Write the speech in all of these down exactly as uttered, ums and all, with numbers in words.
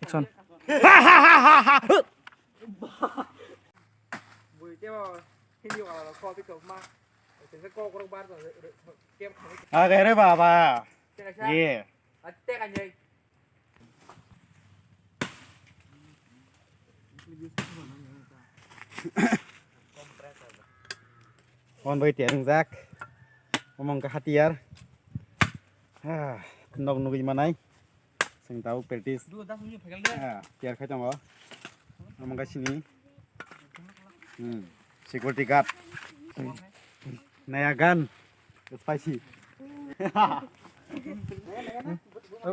Son. Agere baba. Ye. Mon bai tiar wngjak. Omo wngkha hatiyar. Ah, nok nugwi manai. Chwng tabuk practice. Ah, tiar khai tongo. Omo wngkha sini. Hmm. Security guard. Naya gun. Spicy.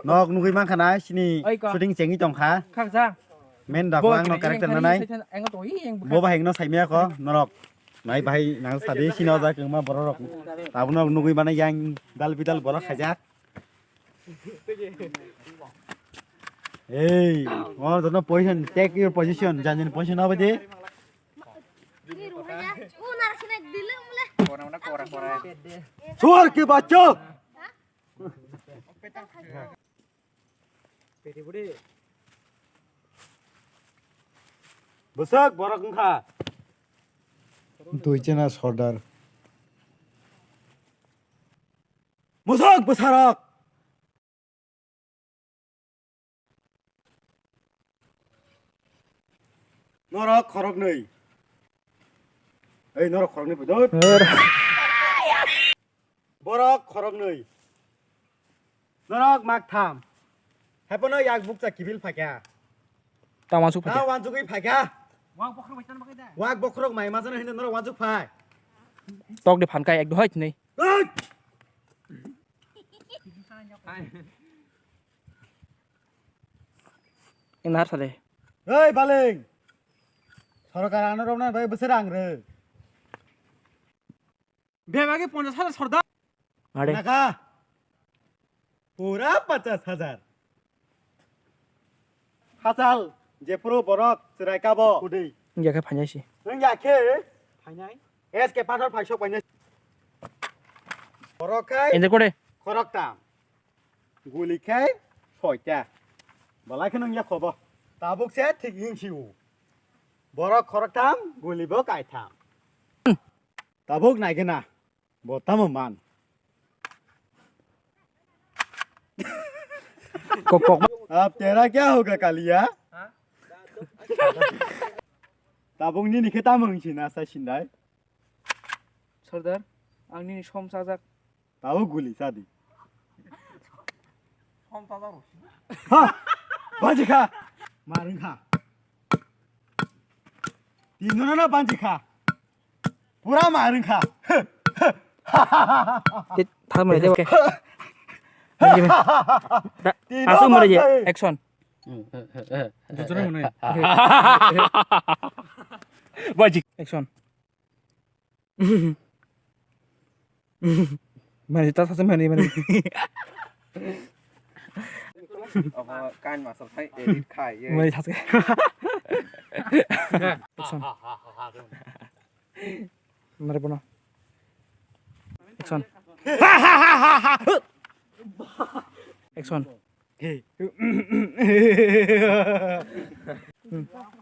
Nok nugwi mankha na sini. Oi, ko. Shooting chengwi tongkha. Khaksa. Men da ko ang no character na nai. Bo bahai no saimaya ko norok. Nai bahai nang sadi sini ojak wngma borok rok. Tabuk no nugwi mano yang dal bidal borok khaijak. Hey, oh, don't position, take your position. Janjani position apa je? Suar ke bacho. Bwsak borok wngkha. Dui chena sordar. Bwsak bwsarok. Norok khoroknwi. Ei, norok khoroknwi phaidot. Borok khoroknwi. Norok maktham. Hepono yak bukcha kibil phaikha. Ta wansuk phaikha. Ta wansugwi phaikha. Wak bokhorok mai majano hino norok wansuk phai. Tok de phankai ek do hai nei. Ei! Eng nahar sale. Ei, Baling! Sorkar ano romna bai bwswk rang rw? Bebagi ponchas hajar sordar. Are. Naka. Pura ponchas hajar. Hachal, jephuru borok chwrai kabo. Kudui. Wngya khe phainai si. Wngya khe phainai. S K pathor phaisok phainai. Borok khai. Ende kore. Khoroktam. Guli khai soita. Balai khe nung ya khobo. Tabuk se thik hing siu. Borok khoroktam, guli bo kaitham. Tabuk naigena. Bo tamo man. Kok, kok. Ab tera kya hoga kaliya? Tabuk nini khe tamo hing sina sa sindai. Sordar, ang nini som sajak. Tao guli sadi. Som ta jaro. Ha! Banji kha. Marung kha. Tino na banji kha. Pura marung kha. Thar mai deba. Tino asu mare je banji. Action. Dujana mane. Banji. Action. Mani ta sase mani mani. Obo kain masal khai edit khai, ye. Mani sase. Action. Mari bono. Action. Action.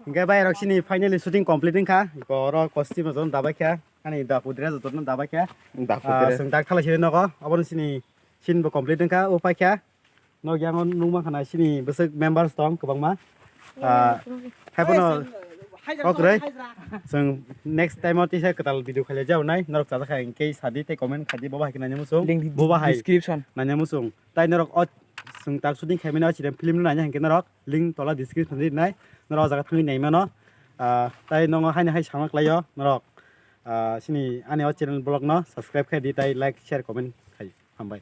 Hingke bai rok sini finally shooting complete wngkha. Iko oro costume jotono dabai kha. Ani dapu dress jotono dabai kha. Dapu dress. Chwng dak thalai sini nogo. Obono sini scene bo complete wngkha. O paikha. Nog yang nung mankha na sini bwswk members tong kwbangma. Haiphano kok rwi. Chwng next time o tisa kwtal video khailai jao nai. Norok chajak kha hingke sadi tei comment khaidi bo bahai khe naina muchung. Bo bahai description naina muchung. Tai norok o chwng tak shooting khaimani o chini film no naina hinkhe norok link tola description ri nai. Norok o jaga thangwi nai mano. Ah, tai nongo haino hai sama khlaio norok. Ah, sini ani o channel vlog no subscribe khai di tai like, share, comment khai. Hambai.